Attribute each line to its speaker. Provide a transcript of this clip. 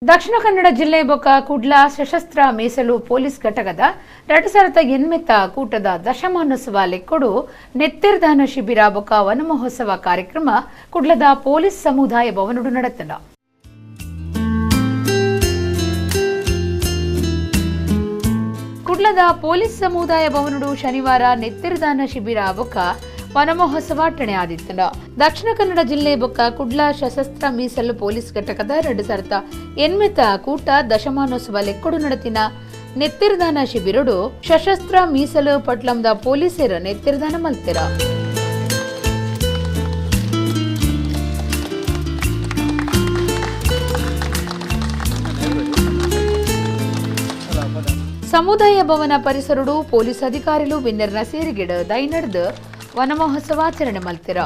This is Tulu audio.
Speaker 1: ದಕ್ಷಿಣ ಕನ್ನಡ ಜಿಲ್ಲೆ ಬೊಕ್ಕ ಕುಡ್ಲ ಸಶಸ್ತ್ರ ಮೀಸಲು ಪೊಲೀಸ್ ಘಟಕದ 2008 ಕೂಟದ ದಶಮಾನೋತ್ಸವ ಲೆಕ್ಕೊಡು ನೆತ್ತೆರ್ದಾನ ಶಿಬಿರ ಬೊಕ್ಕ ವನಮಹೋತ್ಸವ ಕಾರ್ಯಕ್ರಮ ಕುಡ್ಲದ ಪೊಲೀಸ್ ಸಮುದಾಯ ಭವನಡು ನಡೆತಂಡ. ಕುಡ್ಲದ ಪೊಲೀಸ್ ಸಮುದಾಯ ಭವನಡು ಶನಿವಾರ ನೆತ್ತೆರ್ದಾನ ಶಿಬಿರ ಬೊಕ್ಕ ವನಮಹೋತ್ಸವ ಅಟ್ಟಣೆ ಆದಿತ್ತಂಡ. ದಕ್ಷಿಣ ಕನ್ನಡ ಜಿಲ್ಲೆ ಬೊಕ್ಕ ಕುಡ್ಲ ಸಶಸ್ತ್ರ ಮೀಸಲು ಪೊಲೀಸ್ ಘಟಕದ 2008 ಕೂಟ ದಶಮಾನೋತ್ಸವ ಲೆಕ್ಕೊಡು ನಡೆತಿನ ನೆತ್ತಿರ್ದಾನ ಶಿಬಿರಡು ಸಶಸ್ತ್ರ ಮೀಸಲು ಪಟ್ಲಂದ ಪೊಲೀಸರು ನೆತ್ತಿರ್ದಾನ ಮಲ್ತಿರ. ಸಮುದಾಯ ಭವನ ಪರಿಸರಡು ಪೊಲೀಸ್ ಅಧಿಕಾರಿಲು ಬಿನ್ನೆರ್ನ ಸೇರಿಗಿಡ ದೈನಡ್ದು ವನಮಹೋತ್ಸವಾಚರಣೆ ಮಲ್ತಿರ.